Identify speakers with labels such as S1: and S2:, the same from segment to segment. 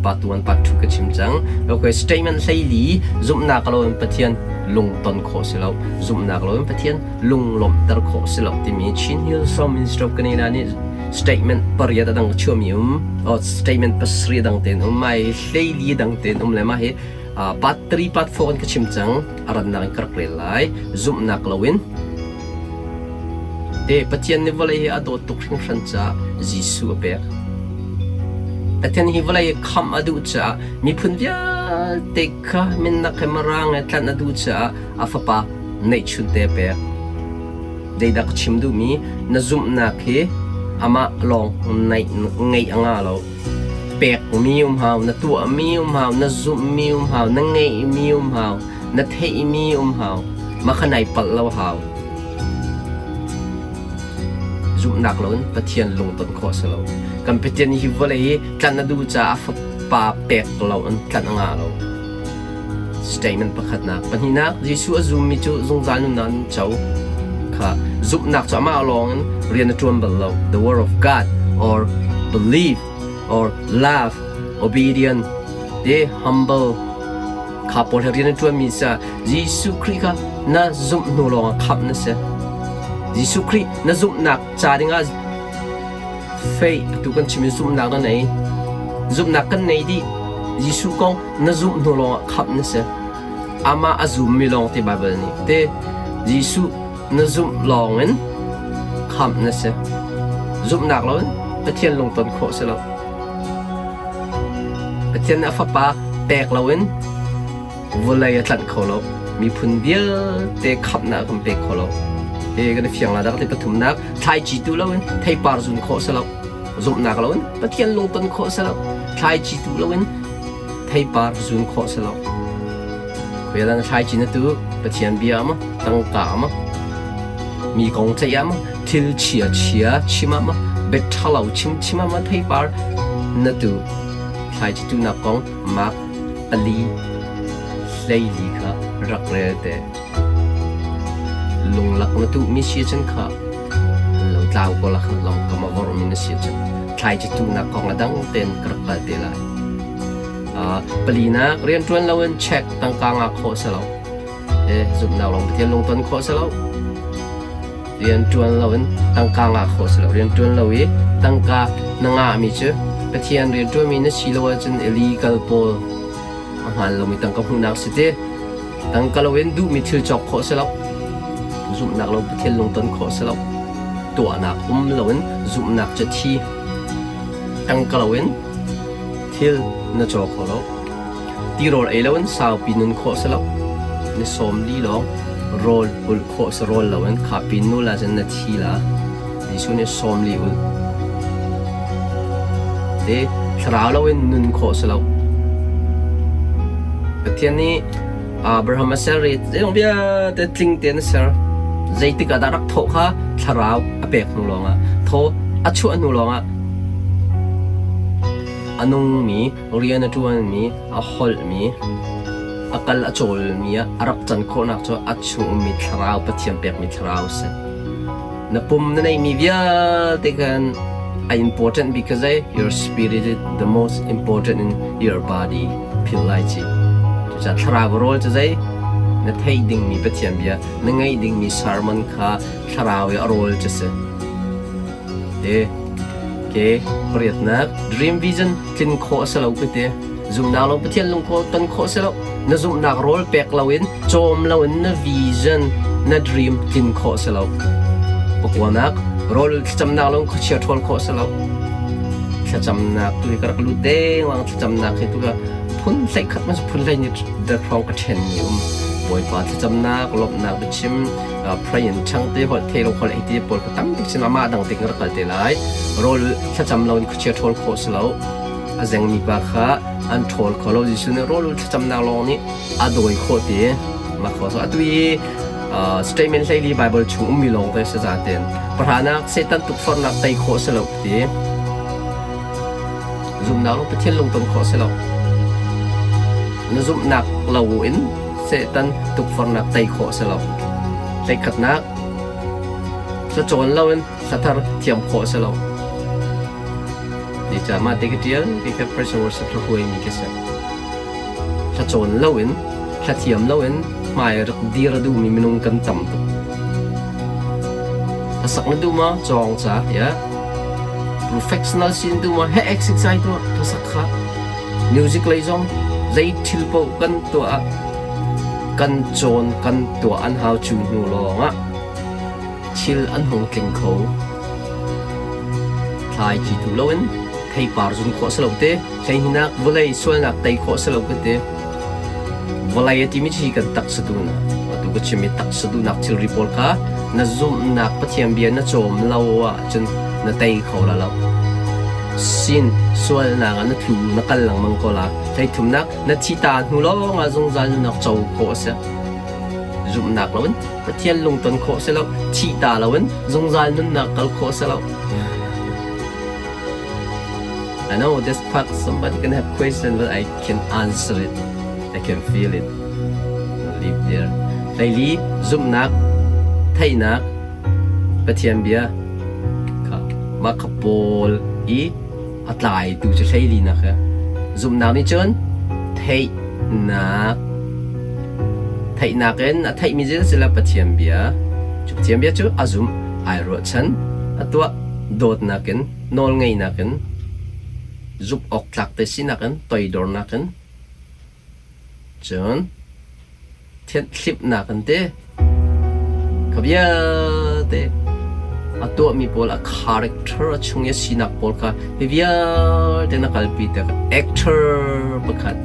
S1: Part 1, part 2 ka chim cang. Okay, statement 14 zumhnak lo in Pathian lungton khawh si lo. Zumhnak lo in Pathian lunglawmhter khawh si lo timi Chin Hill Song Ministry of Canada nih statement pariat a dang chuahmi um, oh, statement pasarih a dang tein um, mai 14 dang tein um le mah hi part 3, part 4 in ka chim cang. A rannak in ka rak rel lai. Zumhnak lo in Te Pathian nih vawlei hi a dawt tuk hringhran caah Jesuh a pek. Pathian hi vawlei hi khamh a duh caah miphun vialte kha minnak he mirang he tlanh a duh caah a fapa neihchunte a pek. Zeidah ka chim duhmi na zumhnak hi amah lawng ngeih a ngah lo. Pekmi um hau, na tuahmi um hau, na zumhmi um hau, na ngeihmi um hau, na theihmi um hau. Mah kha nai palh lo hau. Zumhnak loin Pathian lungton khawh a si lo. Kan Pathian hi vawlei hi tlanh a duh caah a fapa pek lo in tlanh a ngah lo. Statement pakhatnak. Pahnihnak, Jesuh a zummi cu zungzal nunnak an co. Kha zumhnak cu amah lawng in rian a ṭuan bal lo. The word of God or belief or love, obedient, te humble kha pawl he rian a ṭuanmi ca Jesuh Khrih kha na zumh hnu lawngah khamh na si. Jesuh Khrih na zumhnak ca dingah faith atu kan chim i zumhnak na nei. Zumhnak kan nei dih. Jesuh kong na zumh hnu lawngah khamh na si. Amah a zummi lawng ti Baibal nih te Jesuh na zumh lawngin khamh na si. Zumhnak loin Pathian lungton khawh si lo. Pathian nih a Fapa pek loin vawlei a tlanh kho lo. Miphun vialte khamhnak a kan pek kho lo. Hi kan i fiang la dak ti pathumnak thlaici tu loin theipar zun khawh si lo. Zumhnak loin Pathian lungton khawh si lo. Thlaici tu loin theipar zun khawh si lo. Khuialan thlaici na tu Pathian bia ma tangka ma mi kong ceih ah ma thil chia chia chim ah ma bia ṭhalo chim chim ah ma theipar na tu thlaici tuhnak kong Mark 4 14 kha rak rel te. Lunglak na tuhmi si cun kha an lo tlau ko la kha long kam a vormi na si cun thlaici tuhnak kong a dang tein ka rak kal te lai. Palinak rianṭuan loin check tangka ngah khawh si lo. Zumhnak lawng Pathian lungton khawh si lo. Rianṭuan loin tangka ngah khawh si lo. Rianṭuan lo i tangka na ngahmi cu Pathian rianṭuanmi na si lo ahcun illegal pawl a hmaan lomi tangka hmuhnak si ti. Tangka loin duhmi thil cawk khawh si lo. Zumhnak lo Pathian lungton khawh si lo. Tuahnak um loin zumhnak cu thi. Tangka loin thil na caw kho lo. Tirawl ei loin saupi nun khawh si lo. Ni 40 lawng rawl ulh khawh si rawl loin kha pin nul ahcun na thi la. Jesuh nih 40 ulh. Te thlarau loin nun khawh si lo. Pathian nih Abraham a ser i zeizong vialte tling tein a ser. Zeitik ah dah rak thawh kha thlarau a pek hnu lawngah thaw a chuah hnu lawngah a nungmi rian a ṭuanmi, a holhmi, a kal a cawlmi ah a rak can khawhnak cu a chung ummi thlarau, Pathian pekmi thlarau a si. Na pum na neihmi vialte khan a important bik kha zei? Your spirit is the most important in your body. Philh lai ci. Cucaah thlarau rawl cu zei? Na theih dingmi Pathian bia, na ngeih dingmi sermon kha thlarau i a rawl cu si. Te ke pariatnak dream vision tlin khawh a si lo ka ti. Zumhnak lo Pathian lungkhawh ton khawh si lo. Na zumhnak rawl pek loin cawm loin na vision na dream tlin khawh si lo. Pakuanak rawl thlacamnak lo khuachia ṭhawl khawh si lo. Thlacamnak tu hi ka rak lut dengmang thlacamnak hi tu ka phun hlei khat man phun hlei ni hrawng ka ṭhen mi um. Bawipa thlacamnak lawmhnak biachim pray in ṭhang te holh the lo holh ei te pawl kha tam tuk sin amah dang te kan rak kal te lai. Rawl thlacam lo in khuachia ṭhawl khawh si lo. A zengmi pa kha an ṭhawl kho lo. Jesuh nih rawl thlacamnak lawng nih a dawi khawh ti. Mah kho so atu i statement 14 Bible chung ummi lawng te si zaten. Pahranak Satan tukforhnak tei khawh si lo ti. Zumhnak lung Pathian lungton khawh si lo. Na zumhnak lo in Satan tukforhnak tei khawh si lo. Hleikhatnak cacawn loin hlathar thiam khawh si lo. Cucaah mah te ka ṭial. Kei kha praise and worship hla huaimi ka si. Hla cawn loin, hla thiam loin hmai rak dir a duhmi minung kan tam tuk. Hlasak na duh maw? Cawng ca, yeah. Professional si na duh maw? He exercise tuah, hlasak kha. Music lei zong zei thil paoh kan tuah ah kan cawn kan tuah an hau cu hnu lawngah thil an hung tling kho. Thlaici tu loin theipar zun khawh si lo te, hleihinak vawlei sualnak tei khawh si lo ka ti. Vawlei a timi hi kan taksa duhnak, atu ka chimmi taksa duhnak thilri pawl kha na zumhnak Pathian bia na cawm lo ahcun na tei kho la lo. Sin sualnak ah na tlu na kal lengmang ko la. Hleithumnak na thi ta hnu lawng ah zungzal nunnak co khawh a si. Zumhnak loin Pathian lungton khawh si lo, thih ta loin zungzal nunnak kal khawh si lo. I know this part somebody can have question but I can answer it. I can feel it. Live there. Hleili zumhnak, theihnak, Pathian bia kha mah kha pawl i a tlaitu cu hleilinak hi. Zumhnak nih cun theihnak theihnak in a theihmi cu sila Pathian bia. Cu Pathian bia cu a zumh, ai ruahchan, a tuah, dawtnak in, nawlngeihnak in, zumh awk tlak te sinak in, toidornak in, cun Thianhhlimhnak an ti. Kha vialte a tuahmi pawl a character a chung i a sinak pawl kha hi vialte na kalpi tik actor pakhat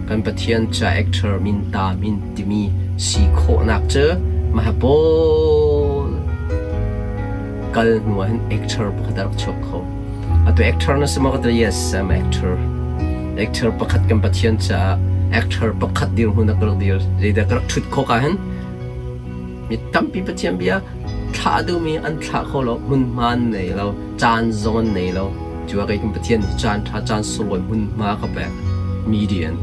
S1: kan Pathian ca actor min ta min timi si khawhnak cu mah pawl kal hnu ah hin actor pakhat a rak chuak kho. Atu actor na si maw ka ti yes I'm actor. Actor pakhat kan Pathian caah actor pakhat dirhmun ah ka rak dir. Zeidah ka rak ṭhut khawh ka hin mi tampi Pathian bia thlah duhmi an thlah kho lo, hmunhma an nei lo, caan zong an nei lo. Cu ah kei kan Pathian nih caan ṭha caan sunglawi hmunhma ka pek. Median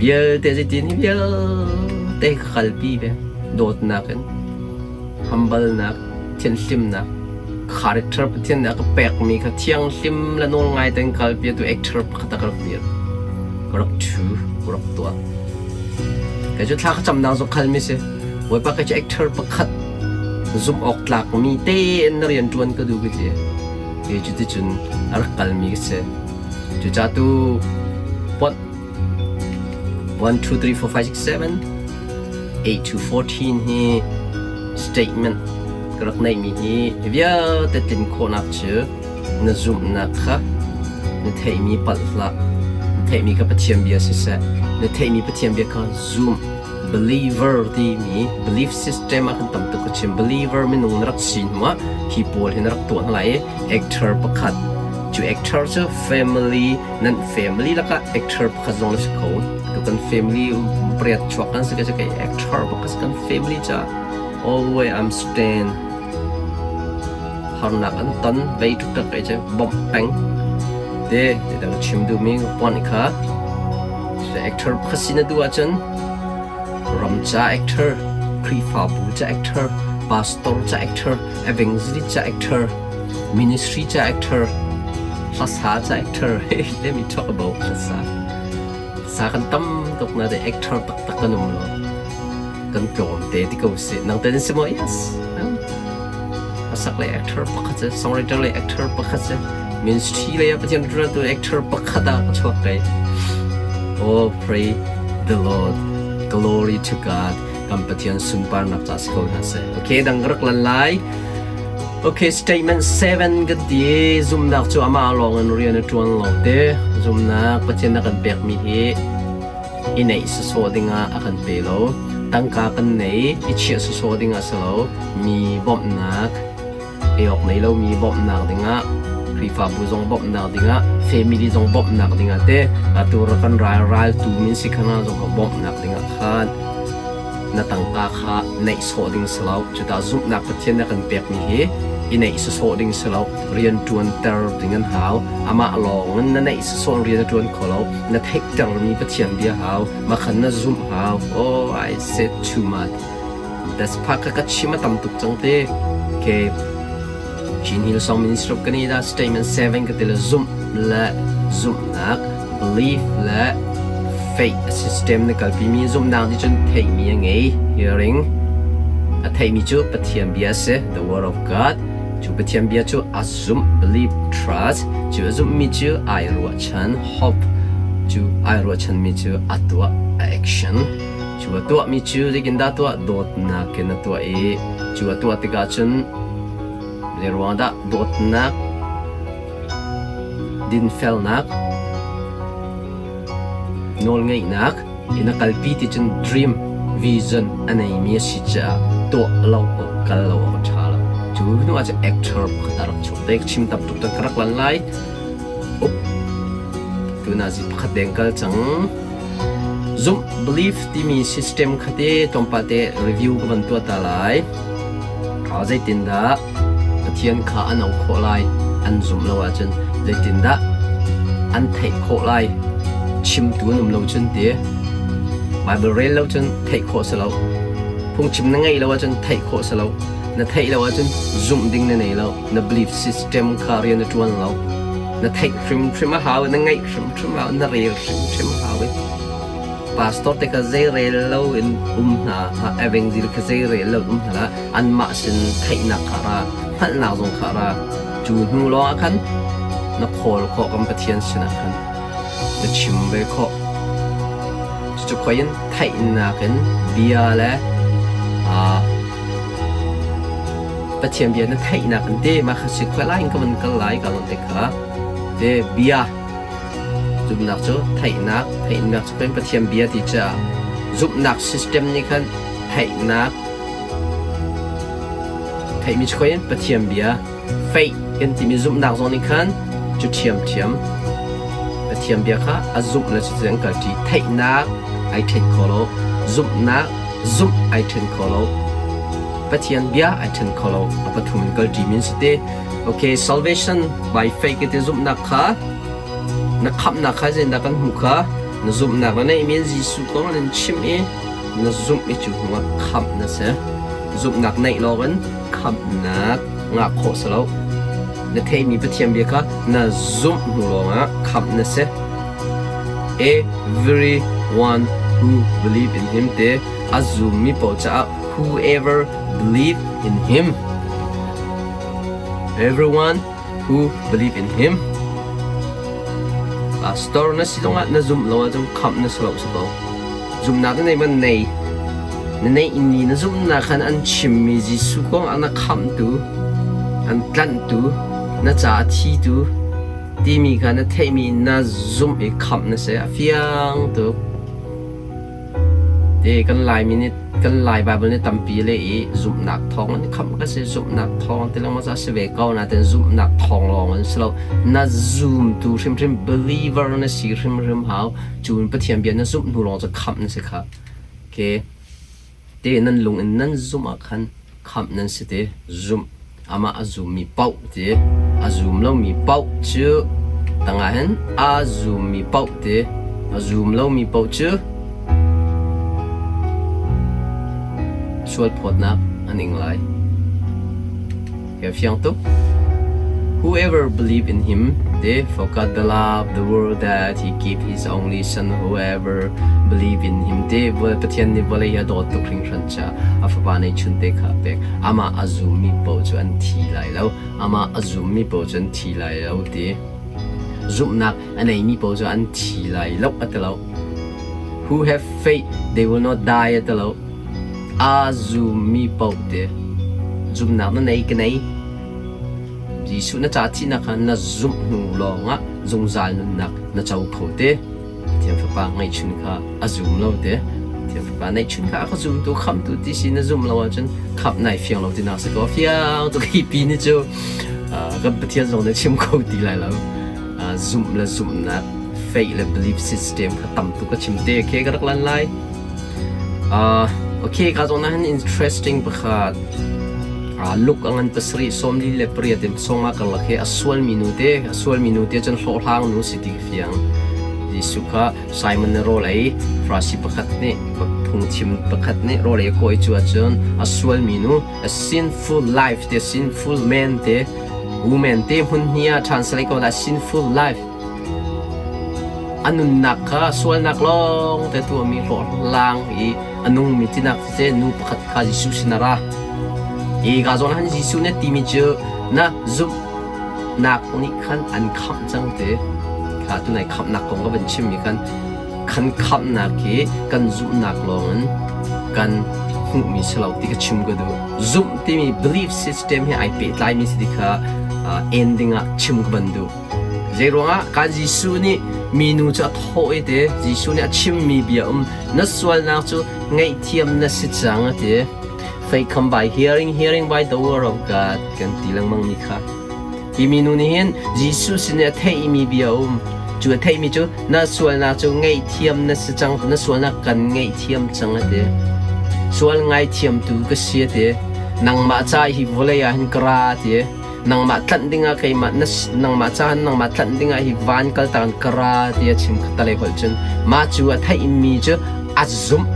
S1: vialte zeitin hi vialte ka kalpi ve dawtnak in humble-nak thianhlimnak character Pathian nih a ka pekmi kha thianghlim le nawl ngai tein kalpi tu actor pakhat ah ka rak dir. Ka rak ṭhu, ka rak tuah. Kei cu thla ka camnak zong khalmi si. Bawipa kei cu actor pakhat zumh awk tlakmi tein na rian ṭuan ka duh ka ti. Kei cu ticun a rak kalmi ka si. Cucaah tu ponh 1, 2, 3, 4, 5, 6, 7, 8 to 14 hi statement ka rak neihmi hi vialte tlin khawhnak cu na zumhnak kha na theihmi palh hlah. Na theihmi kha Pathian bia siseh, na theihmi Pathian bia kha zum. Believer timi belief system ah kan tam tuk ka chim. Believer minung na rak si hnu ah hi pawl hi na rak tuah hna lai i actor pakhat cu actor cu family nan family lakah actor pakhat zong na si kho. Tu kan family pariat chuak kan si ka si kai actor pakhat kan family ca always I'm stand harnak an ton vei tuk kai cu bawmh peng te dang chim duhmi puan kha actor pakhat si na duh ahcun ram ca actor Khrihfabu ca actor pastor ca actor evangelist ca actor ministry ca actor hlasa ca actor let me talk about hlasa sa kan tam tuk na de actor taktak kan um lo kan tlawm te ti ko si nang te si maw yes asak le actor pakhat si songwriter le actor pakhat si ministry le pathian tu actor pakhat ah ka chuak kai oh pray the lord glory to god kan pathian sunparnak ca si ko hna seh okay dang rak lan lai Okay, statement 7 kan ti. Zumnak cu amah lawng in rian a ṭuan lo te. Zumnak Pathian a kan pekmi hi i neih sawsawh dingah a kan pe lo. Tangka kan nei, i chiah sawsawh dingah si lo. Mi bawmhnak, ei awk nei lomi bawmhnak dingah, Khrihfabu zong bawmhnak dingah, family zong bawmhnak dingah te, atu kan ral raltu min si khana zong ka bawmhnak dingah khan na tangka kha neih sawh ding si lo. Cuta zumhnak Pathian nih a kan pekmi hi i neih sawsawh ding si lo. Rian ṭuanter ding an hau. Amah lawng in na neih sawsawh in rian a ṭuan kho lo. Na theihtermi Pathian bia hau. Mah khan na zumh hau. Oh, I said too much. That's part ka ka chim a tam tuk cang te. Okay. Chin Hill Song Ministry of Canada Statement 7 ka ti le zumh. le zumhnak, belief le faith system na kalpimi zumhnak nih cun theihmi a ngei, hearing. A theihmi cu Pathian bia a si, the word of God. Cu Pathian bia cu a zumh, belief, trust. Cu a zumhmi cu ai ruahchan, hope. Cu ai ruahchanmi cu a tuah, a action. Cu a tuahmi cu zeitindah tuah? Dawtnak in a tuah i cu a tuah tikah cun Zeiruang dah dawtnak, dinfelnak, nawlngeihnak in a kalpi ti cun dream, vision a neimi a si caah tuah lo awk kal lo awk a ṭha lo. Cu hnu ah cun actor pakhat a rak chuak te. Chim tam tuk cun ka rak lan lai. Up. Tuna zi pakhat deng kal cang. Zumh belief timi system kha te tlawmpal te review ka van tuah ta lai. Zeitindah Pathian kha an auh khawh lai? An zumh lo ahcun zeitindah an theih khawh lai? Chimtu an um lo cun ti. Baibal rel lo cun theih khawh si lo. Phungchim na ngeih lo ahcun theih khawh si lo. Na theih lo ahcun zumh ding na nei lo. Na belief system kha rian na ṭuan lo. Na theih hrimhrim a hau, na ngeih hrimhrim a hau, na rel hrimhrim a hau i Pastor te kha zeirel lo in um hna, evangelist kha zeirel lo in um hna anmah sin theihnak kha ra, hngalhnak zong kha ra. Cu hnu lawng ah khan na khawl khawh kan Pathian sinah khan na chim ve khawh. Cucu khoi in theihnak in bia le Pathian bia na theihnak in te mah kha si khoi lai in ka van kal lai ka lon te kha te bia Zumhnak cu theihnak, theihnak cu peng Pathian bia ti caah zumhnak system nih khan theihnak theihmi cu in Pathian bia faith kan timi zumhnak zong nih khan cu ṭhiamṭhiam Pathian bia kha a zumh le cuti an kalṭi. Theihnak ai ṭhen kho lo, zumhnak zumh ai ṭhen kho lo, Pathian bia ai ṭhen kho lo, a pathum in kalṭi min si te. Okay, salvation by faith ti zumhnak kha na khamhnak kha zeitindah kan hmuh kha na zumhnak na neihmi in Jesuh kong an in chimh i na zumh i cu hnuah khamh na si. Zumhnak neih lawngin khamhnak ngah khawh si lo. Na theihmi Pathian bia kha na zumh hnu lawngah khamh na si. Everyone who believe in him te a zummi paoh caah whoever believe in him. Everyone who believe in him. Pastor na si zongah na zumh lo ahcun khamh na si lo si ko. Zumhnak na nei man nei. Na neih ni na zumhnak khan an chimmi Jesuh kong ah na khamhtu, an tlanhtu, na ca a thitu timi kha na theihmi na zumh i khamh na si. A fiang tuk. Ti kan Laimi nih kan Lai Baibal nih tampi le i zumhnak thawng in khamh ka si, zumhnak thawng ti lengmang cu a si ve ko nain zumhnak thawng lawng in si lo. Na zumtu hrimhrim believer na si hrimhrim hau. Cun Pathian bia na zumh hnu lawng cu khamh na si kha. Okay. Te nan lung in nan zumh ah khan khamh nan si te zumh amah a zummi paoh ti a zum lomi paoh cu tangah hin a zummi paoh ti a zum lomi paoh cu sualphawtnak an ing lai. Ka fiang tuk. Whoever believe in him, they for God the love the world that he gave his only son whoever believe in him te Pathian nih vawlei hi a dawt tuk hringhran caah a fapa neihchun te kha a pek. Amah a zummi paoh cu an thi lai lo. Amah a zummi paoh cu an thi lai lo ti. Zumhnak a neimi paoh cu an thi lai lo a ti lo. Who have faith they will not die a ti lo. Aa zummi paoh te zumhnak na nei ka nei. Jesuh na ca thihnak kha na zumh hnu lawngah zungzal nunnak na co kho te. Pathian Fapa ngeihchun kha a zum lo te. Pathian Fapa neihchun kha a ka zumtu khamhtu ti si na zumh lo ahcun khamh nai fiang lo tinak si ko. Fiang tuk hi pi ni cu kan Pathian zong nih chim kho ti lai lo. Zumh le zumhnak faith le belief system kha tam tuk ka chim te khi ka rak lan lai. Okay, ka zawn ah hin interesting pakhat. Luke a ngan pasarih 48 in sawma karlak hi a sualmi nu te, a sualmi nu te cun hlawhhlang nu si ti fiang. Jesuh kha Simon nih rawl ei, Farasi pakhat nih phungchim pakhat nih rawl ei kawi cu ahcun a sualmi nu, a sinful life te, sinful man te. Woman te hmun hnih ah translate ko la sinful life. A nunnak kha sualnak lawng te tuahmi hlawhhlang i a nungmi tinak siseh nu pakhat kha Jesuh sin a ra. Hi ka zawn han Jesuh nih timi cu na zumhnak nih khan an khamh cang te. Kha tunai khamhnak kong ka van chimmi khan kan khamhnak hi kan zumhnak lawngin kan hmuhmi si lo ti ka chim ka duh. Zumh timi belief system he ai pehtlaimi si ti kha ending ah chim ka van duh. Zeiruangah kan Jesuh nih minu cu a thawh i te Jesuh nih a chimmi bia um na sualnak cu ngaihthiam na si cang a ti. Faith come by hearing, hearing by the word of God kan ti lengmang mi kha. Hi minu nih hin Jesuh sin i a theihmi bia a um. Cu a theihmi cu na sualnak cu ngaihthiam na si cang, na sualnak kan ngaihthiam cang a ti. Sual ngaithiamtu ka si a ti. Nangmah ca hi vawlei ah hin ka ra a ti. Nangmah tlanh dingah keimah na nangmah ca nangmah tlanh dingah hi van kal ta ka ra ti a chim khatalei holh cun mah cu a theihmi cu a zumh.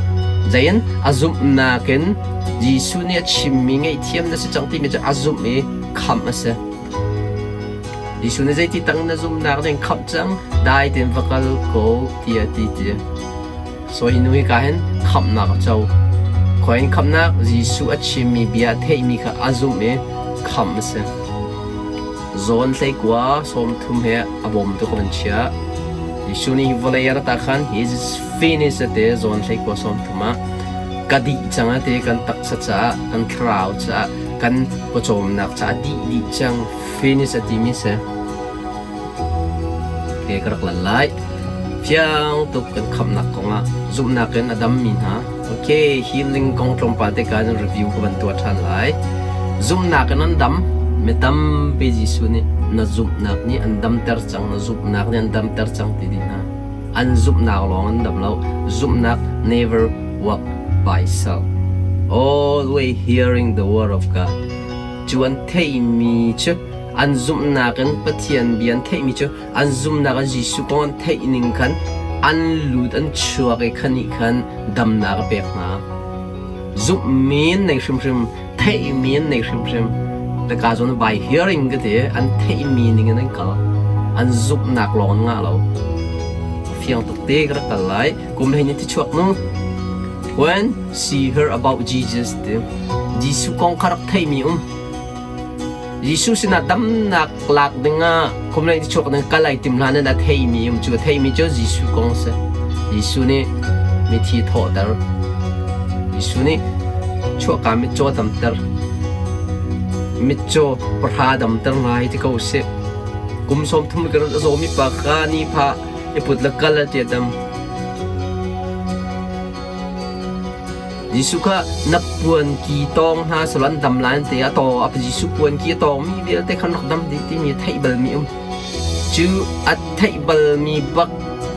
S1: Zein a zumhnak in Jesuh nih a chimmi ngaihthiam na si cang timi cu a zumh i khamh a si. Jesuh nih zeiti tang na zumhnak nih khamh cang, dai tein va kal ko tiah a ti ti. So hi nu hi ka hin khamhnak a co. Khoi in khamhnak Jesuh a chimmi bia a theihmi kha a zumh i khamh a si. Zawn hleikua 30 he a bawmtu ka van chiah. Jesuh nih hi vawlei a rat ah khan he is finished a ti zawn hleikua 30 ah ka dih cang a ti kan taksa caah kan thlarau caah kan pawcawmnak caah dih dih cang finish a timi si. Okay, ka rak lan lai. Fiang tuk kan khamnak kongah zumhnak in a dammi hna. Okay, healing kong tlawmpal te ka review ka van tuah ṭhan lai. Zumhnak in an dam. Mi tampi Jesuh nih na zumhnak nih an damter cang, na zumhnak nih an damter cang ti dih hna. An zumhnak lawng an dam lo. Zumhnak never work by self. Always hearing the word of God. Cu an theihmi cu an zumhnak in Pathian bia an theihmi cu an zumhnak in Jesuh kong an theih ning khan an lut an chuak i khan nih khan damnak a pek hna. Zumhmi an nei hrimhrim, theihmi an nei hrimhrim. Ka zawn by hearing ka ti an theihmi ning in an kal. An zumhnak lawng an ngah lo. Fiang tuk te ka rak kal lai. Kum hlei ni ti chuak nu. When she heard about Jesus ti Jesuh kong kha rak theihmi um. Jesuh sinah damnak lak dingah khumlei ti chuak ding kal ai tim hlan in a theimi um cu a theimi cu Jesuh kong a si. Jesuh nih mithi thawhter. Jesuh nih chuahka mitcaw damter. Mitcaw pahra damter ngai ti ko sih. Kum 30 ka a zawmi pa kha ni pha i put le kal a ti a dam. Jesuh kha na puanki tawng hna selaw an dam lai an ti. A taw a Jesuh puanki a tawngmi vialte khan rak dam dih timi a theih balmi um. Cu a theih balmi bak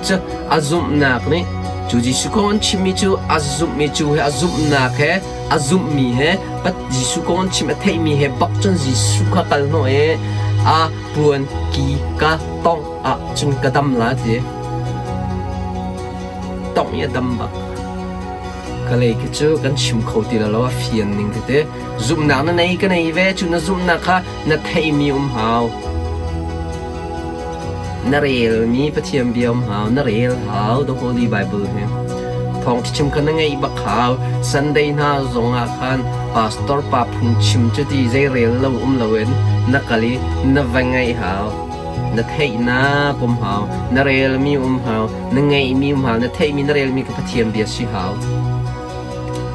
S1: cu a zumhnak nih cu Jesuh kong an chimmi cu a zumhmi cu he a zumhnak he a zumhmi he pat Jesuh kong an chim a theihmi he bak cun Jesuh kha kal hnawh i a puanki ka tawngh ah cun ka dam la ti. Tawngh i a dam bak. Ka lei khi cu kan chim kho ti lo a fian ning tete. Zumhnak na nei ka nei ve cu na zumhnak kha na theimi um hau. Na relmi Pathian bia um hau, na rel hau the Holy Bible hi. Thawng chim kha na ngeih bak hau. Sunday hna zong ah khan pastor pa phung chim cu ti zei rel lo um loin na kal i na va ngaih hau. Na theihnak um hau, na relmi um hau, na ngeihmi um hau, na theihmi na relmi ka Pathian bia si hau.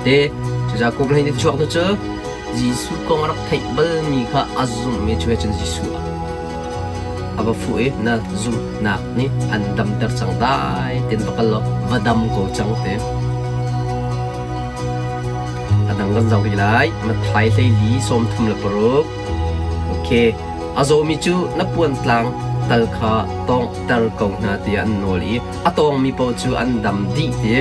S1: Te cucaah kum hlei ni chuak tu cu Jesuh kong a rak theih balmi kha a zumhmi cu he cun Jesuh a va fuh i na zumhnak nih an damter cang dai ten va kal law va dam ko cang te. A dang kan zoh rih lai. Matthai hlei li 36. Okay. A zawmi cu na puantlang tal kha tawnghter ko hna tiah an nawl i a tawngmi paoh cu an dam dih ti.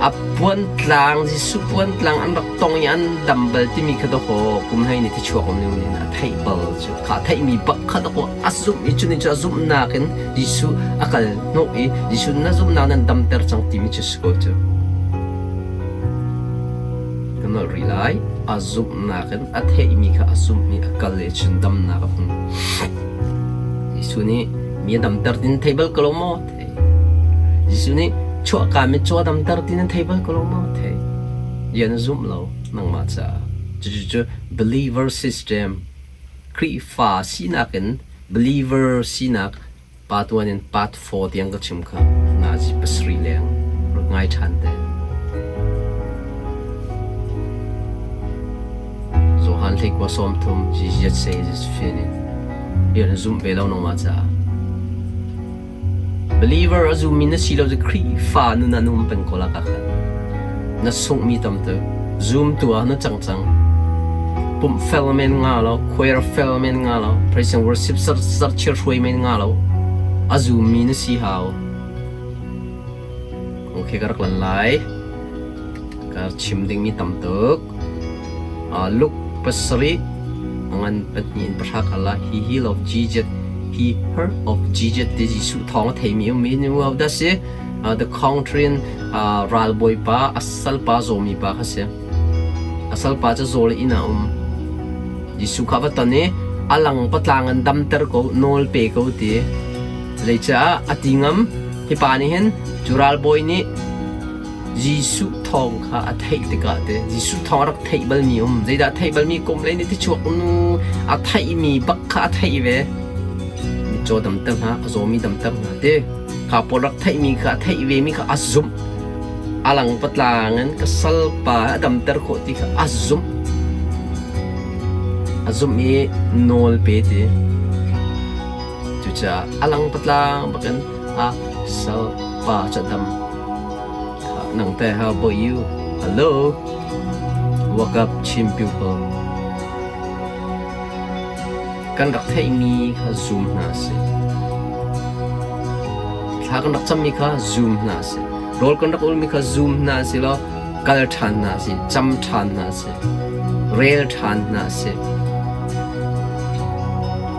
S1: A puantlang Jesuh puantlang an rak tong i an dam bal timi kha dawkaw kum hlei nih tichuak um ning a theih bal cu kha theihmi bak kha dawkaw a zumh i cu ni cu a zumhnak in Jesuh a kal hnawh i Jesuh na zumhnak nan damter cang timi cu si ko cu. nolh rih lai. A zumhnak in a theihmi kha a zumh i a kal i cun damnak a hmu. Jesuh nih mi a damter ti nan thei bal ko lo maw? Thei. Jesuh nih chuahka mitcaw a damter ti nan thei bal ko lo maw? Thei. Bia na zumh lo nangmah caah. Cucu cu believer system Khrihfa sinak in believer sinak Pa tuan in part 4 tiang ka chim kha nazi pasarih leng rak ngai ṭhan te. Johan hleikua 30 Jesus says is finished. Rian zumh ve lo nangmah caah. Believer a zummi na si lo cu Khrihfa nun ah na um peng ko la ka khan. Na sunghmi tam tuk. Zumtu ah na cang cang. Pumh fel men nga lo, choir fel men nga lo, praise and worship sarchir hruai men nga lo. A zummi na si hau. Okay, ka rak lan lai. Ka chim dingmi tam tuk. Luke pasarih a ngan pahnih in pahra kal ah he heal of Jesus he heard of Jesus ti Jesuh thawng a theimi um i nu dah si the country in ralbawipa a salpa zawmi pa kha si. A salpa cu zawl inn ah um. Jesuh kha va ton i a lang patlang in damter ko, nawl pe ko ti. Zeicah a ti ngam? Hi pa nih hin cu ralbawi nih Jesuh thawng kha a theih tikah te Jesuh thawng a rak theih balmi um. Zeidah a theih balmi kum lei nih tichuak nu a theihmi bak kha a theih ve. Mitcaw damter hna, a zawmi damter hna ti. Kha pawl rak theihmi kha a theih vemi kha a zumh. A lang patlang in ka salpa a damter khawh ti kha a zumh. A zumh i nawl pe ti. Cucaah a lang patlang bakin a salpa cu a dam. Nang teh how about you? Hello? Wake up Chin people. Kan rak theihmi kha zum hna sih. Thla kan rak cammi kha zum hna sih. Rawl kan rak ulmi kha zum hna sih law kal ṭhan hna sih, cam ṭhan hna sih, rel ṭhan hna sih.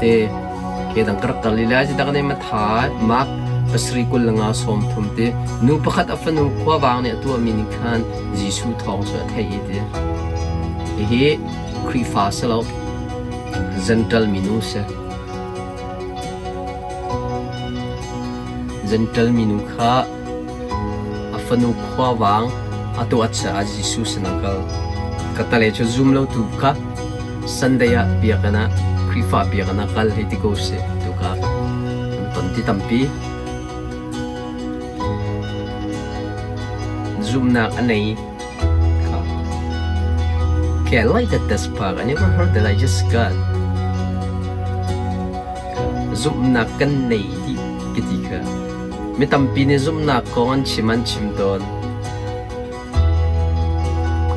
S1: Te ke dang ka rak kal i lai dak ne ma tha mak pasri kul nga sawm thum ti nu pakhat a fanu khuavang nih a tuahmi nih khan Jesuh thawng cu a theih i ti. Hihi Khrihfa si lo Gentle minu si. Gentle minu kha a fanu khuavang a tuah caah Jesuh sin a kal. Ka tale cu zum lotu kha Sunday ah biakinn ah Khrihfa biakinn ah kal hei ti ko sih tuka an ton ti tampi. Zumnak a nei Okay, I like that this part. I never heard that. I just got zumhnak kan nei dih ka ti kha. Mi tampi nih zumhnak kong an chim an chim tawn.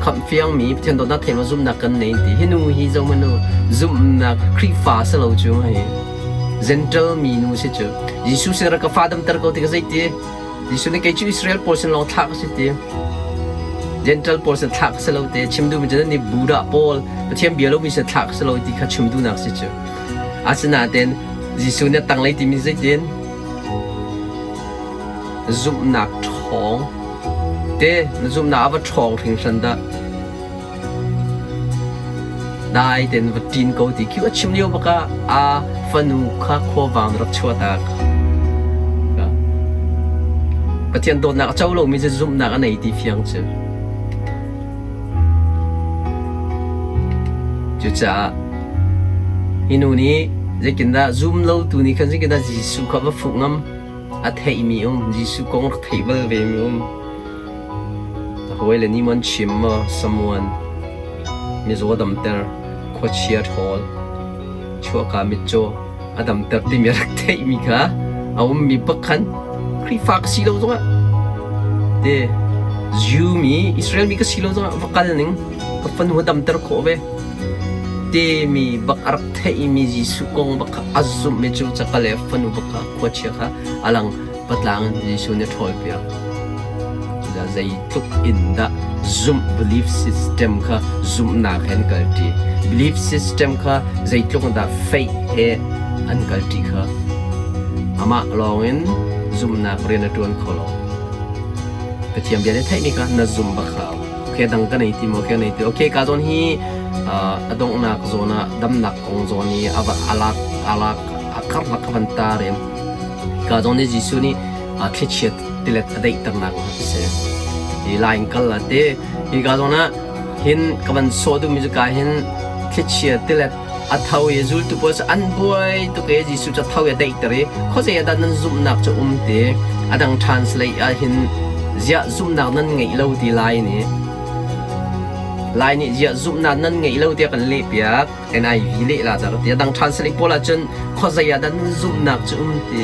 S1: Khamh fiangmi Pathian dawtnak thei zumhnak kan nei ti. Hi nu hi zo nu zumhnak Khrihfa si lo cu hei. Gentle mi nu si cu. Jesuh sin rak ka fa damter ko ti ka zei ti. Jesuh nih kei cu Israel pawl sin lawng thlah ka si ti. Gentle pawl sin thlah ka si lo ti. Chim duhmi cu nih Buddha pawl Pathian bia lomi sin thlah ka si lo ti kha chim duhnak si cu. Asinain Jesuh nih a tanglei timi zeitin zumhnak ṭhawng te na zumhnak a va ṭhawng hringhran dah. Dai tein va ṭin ko ti khi a chim lio bak ah a fanu kha khuavang rak chuahtak. Pathian dawtnak a co lomi cu zumhnak a nei ti fiang cu. Cucaah hi nu nih zeitindah zum lotu nih khan zeitindah Jesuh kha va fuh ngam? A theihmi um, Jesuh kong rak theih bal vemi um. A hawile nih maw an chim maw someone mizaw damter khuachia ṭhawl chuahka mitcaw a damter timi a rak theihmi kha a ummi bak khan Khrihfa ka si lo zongah te Jew mi Israel mi ka si lo zongah va kal ning ka fanu a damter khawh ve timi bak a rak theihmi Jesuh kong bak kha a zumhmi cu cakal le fanu bak kha khuachia kha a lang patlang in Jesuh nih a ṭhawlpiak. Cucaah zeitluk in dah zumh belief system kha zumhnak he an kalṭi. Belief system kha zeitluk in dah faith he an kalṭi kha amah lawngin zumhnak rian a ṭuan kho lo. Pathian bia nih theihmi kha na zum bak hau. Okay dang ka nei ti maw ka nei ti. Okay ka zawn hi a donghnak zawn ah damnak kong zawn i a alak alak a karlak a van tar in ka zawn hi Jesuh nih thlichia tilet a daihternak a si. Hi lain kal a ti. Hi ka zawn ah hin ka van sawh duhmi cu ka hin thlichia tilet a tho i zultu pawl cu an buai tuk i Jesuh cu a tho i a daihter i khuazei ah dah nan zumhnak cu um ti a dang translate ah hin ziah zumhnak nan ngeih lo ti lai nih lai nih ziah zumhnak nan ngeih lo tiah kan lehpiak NIV leh la dah ti a dang translate pawl ah cun khuazei ah dah nan zumhnak cu um ti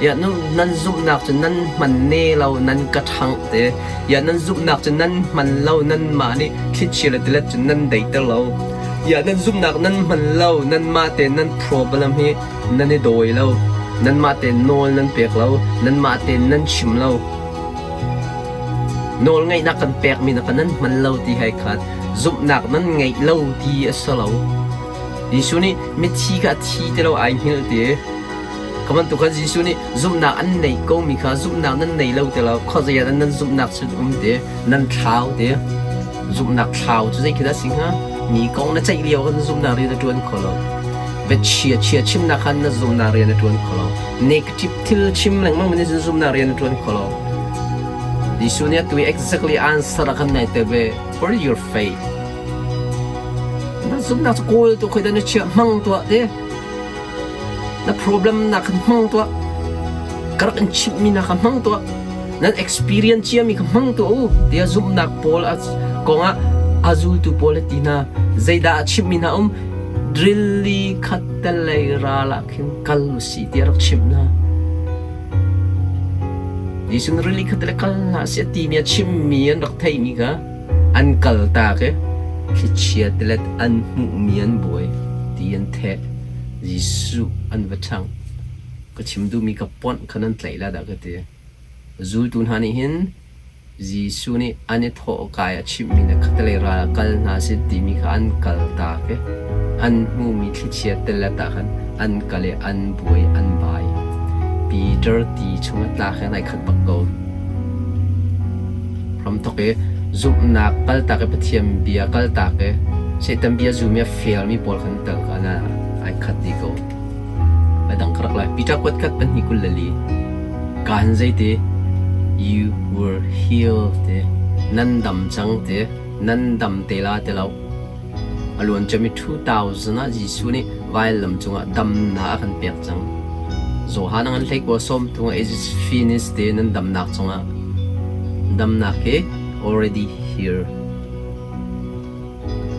S1: Ya nan zumhnak cu nan hman ne lo nan ka ṭhangh te. Ya nan zumhnak cu nan hman lo nanmah nih thlichia le tilet cu nan deiter lo. Ya nan zumhnak nan hman lo nanmah te nan problem hi nan i dawi lo. Nanmah te nawl nan pek lo. Nanmah te nan chim lo. Nawl ngeihnak kan pekmi na ka nan hman lo ti hai khat. Zumhnak nan ngeih lo ti a si lo. Jesuh nih mithi kha a thi ti lo ai hngilh ti. Kha bantuk khan Jesuh nih zumhnak an neih komi kha zumhnak nan nei lo ti lo khuazei ah nan zumhnak cu um ti nan thlau ti zumhnak thlau cu zei khi dah si hnga mi kong na ceih lio kan zumhnak rian na ṭuan kho lo chia chia chimnak khan na zumhnak rian na ṭuan kho lo negative thil chim lengmang in zumhnak rian na ṭuan kho lo Jesuh nih atu exactly answer a kan nai te ve for your faith na zumhnak cu kawl tu khoi dah na chiah hmang tuah te Na problem na kan hmang tuah. Ka rak in chimhmi na ka hmang tuah. Nan experience ciami ka hmang tuah u tiah zumhnak pawl kongah a zultu pawl a ti hna. Zeidah a chimhmi hna um? Rili khattelei ral ah khin kal u sih tiah a rak chimh hna. Jesuh nih rili khattelei kal hna sih a timi a chimmi an rak theihmi kha an kal tak i thlichia tilet an hmuhmi an buai ti an theh. Jesuh an va ṭhangh. Ka chim duhmi ka ponh kha nan tlaih la dah ka ti. Zultu hna nih hin Jesuh nih an i thawhka i a chimhmi na khattelei ral ah kal hna sih timi kha an kal tak i an hmuhmi thlichia tilet ah khan an kal i an buai an bai. Peter ti chung a tlak he nai khat bak ko. Hramthawk i zumhnak kaltak i Pathian bia kaltak i Satan bia zumi a felmi pawl khan tel kha na ai khat dih ko. A dang ka rak lai. Peter kuat khat pahnih 24. Kaan zeiti you were healed ti nan dam cang ti nan dam te la ti lo. A luanciami 2000 ah Jesuh nih vailam cungah damnak a kan pek cang. Johan a ngan hleikua sawmthum ah it is finished ti nan damnak cungah damnak hi already here.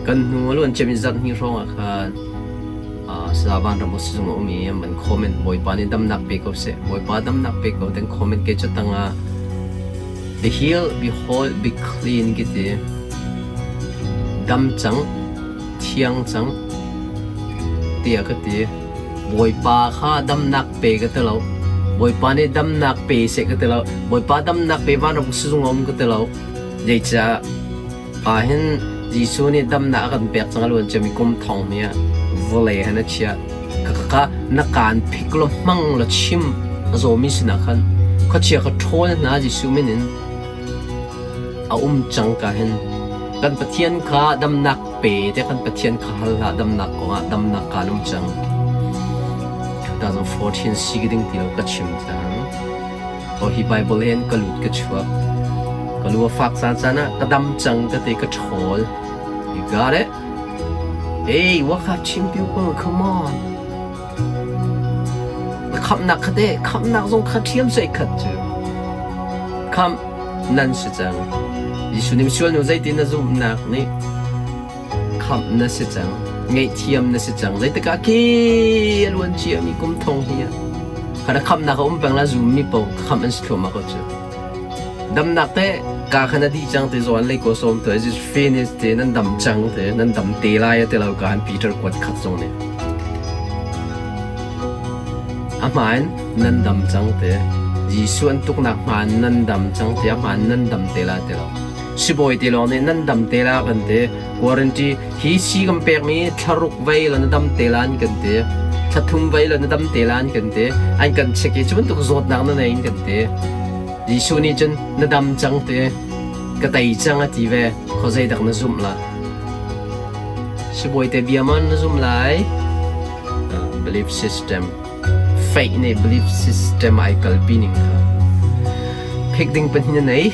S1: Kan hnu a luanciami zarhhnih hrawng ah khan Saya Vanram sizung a um i an van comment Bawipa nih damnak pe ko seh. Bawipa damnak pe ko ten comment ke cu tangah Be healed, be whole, be clean ki ti. Dam cang, thiang cang tiah ka ti. Bawipa kha damnak pe ka ti lo. Bawipa nih damnak pe seh ka ti lo. Bawipa damnak pe vanram sizung a um ka ti lo. Zeicah ah hin Jesuh nih damnak a kan pek cang a luan ciami kum thong mi ah vawlei han a chiah. Ka na kaan phik law hmang law chim a zawmi sinah khan khuachia kha ṭhawl hna Jesuh min in a um cang ka hin kan Pathian kha damnak pe te kan Pathian kha hal hlah damnak kongah damnak kaan um cang. 2014 si ding ti lo ka chim cang. Aw hi Bible hin ka lut ka chuak. Ka lu a fak caan caan ah ka dam cang ka ti ka ṭhawl. You got it? Hey, what up Chin people? Come on. Na khamhnak kha teh, khamhnak zong kha ṭhiam soi khat cu. Khamh nan si cang. Jesuh nih misual nu zeitin na zumhnak nih khamh na si cang. Ngaihthiam na si cang. Zeitikah ke a luan ciami kum thong hi ah. Kha na khamhnak a um peng la zummi paoh khamh an si thluahmah ko cu. Damnak te ka khan a dih cang ti zawn lei ko sawm tu is finish te nan dam cang te nan dam te lai te lo ka han Peter kuat khat zong nih a hmaan nan dam cang te Jesuh an tuknak hmaan nan dam cang te a hmaan nan dam te la te lo sibawi te lawng nih nan dam te la kan te guarantee hi si kan pek mi thlaruk vei la na dam te la an kan te thlathum vei la na dam te la an kan te an kan check i cu bantuk zawtnak na nei in kan te Jesuh nih cun na dam cang te. Ka tei cang a ti ve. Khuazei dak na zumh la? Sibawi te bia ma na zum lai? Belief system. Faith nih belief system ai kalpi ning kha. Phek ding pahnih na nei.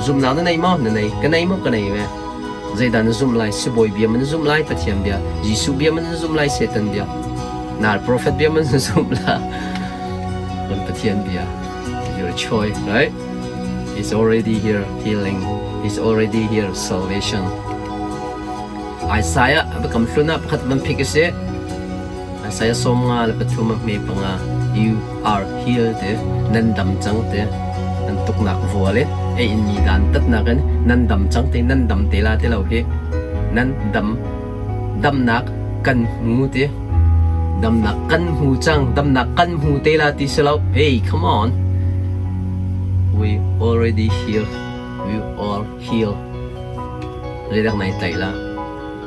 S1: Zumnak na nei maw? Na nei. Ka nei maw? Ka nei ve. Zeidah na zumh lai? Sibawi bia ma na zumh lai? Pathian bia. Jesuh bia ma na zumh lai? Satan bia. Nal prophet bia ma na zumh la? Kan Pathian bia. Your choice, right? He's already here healing. He's already here salvation. Isaiah biakam hlun ah pakhat van phik a si. Isaiah 53 5. You are healed te nan dam cang te nan tuknak vual in ei in mi dan tatnak in nan dam cang te nan dam te la te lo hi nan dam damnak kan hmu te damnak kan hmu cang damnak kan hmu te la ti si lo. Hey, come on, we already heal, we all heal. Zeidak nai tlaih la?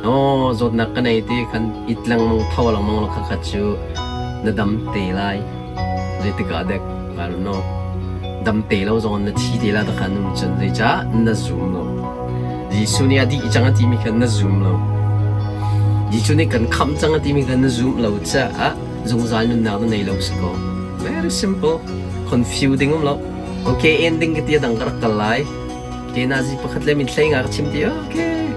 S1: Oh, zawtnak ka nei ti khan it lengmang tho lengmang lo kha kha cu na dam te lai. Zeitik ah dek, I don't know. Dam te lo zong na thi te la ta kha num cun zeicah na zum lo. Jesuh nih a dih cang a timi kha na zum lo. Jesuh nih kan khamh cang a timi kha na zum lo caah zungzal nunnak na nei lo si ko. Very simple. Confusing um lo. Okay, ending ka ti a dang ka rak kal lai. Ke nazi pakhat le min hlei nga ka chim ti. Okay.